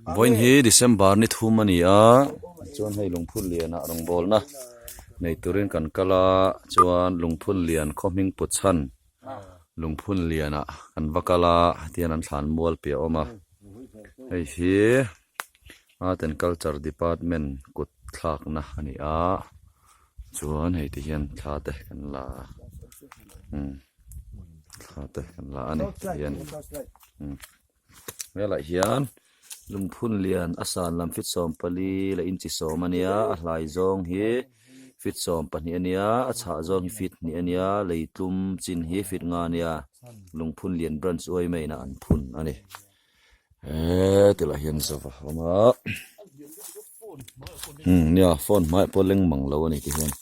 Vawiin hi December ni thum a ni a chuan hei lungphun lianah rawngbawlna nei turin kan kal a chuan lungphun lian khaw hming put chhan lungphun lianah kan va kal a tihian an thlan mual piah a awm a hei hi Art and Culture Department kut thlakna a ni a chuan hei ti hian thla te kan la a umm thla te kan la a ni tihian umm helaiah hian lungphun lian a san lam feet 14 leh inchi 10 a nia a hlai zawng hi feet 12 a nia a chhah zawng hi feet 2 a nia lei tlum chin hi feet 5 a nia lungphun lian branch uai maiin a an phun a ni. He tilai hian zava a awm a umm nia phone hmaiah pawh leng mang lo a ni tihian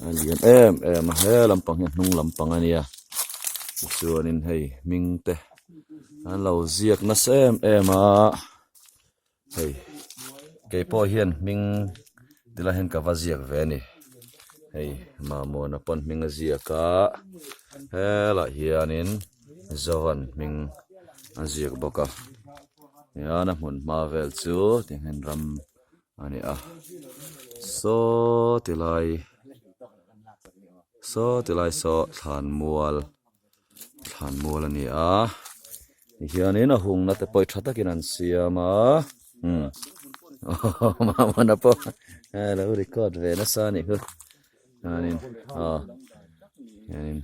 a lian em em a he lampang hi a hnung lampang a nia tichuanin hei hming te an lo ziak nasa em em a hei keipawh hian hming tilai hian ka va ziak ve a ni hei mamawna pawn hming a ziak a helaiah hianin. Zovan hming a ziak bawk a tihian a hmun hma vel chu tihian ram a ni a saw ti lai saw ti lai saw thlan mual thlan mual a ni a tihianin a hungna te pawh hi tha takin an siam a umm mahmana pawh alo record ve nasa a nih chu chuanin aw hianin.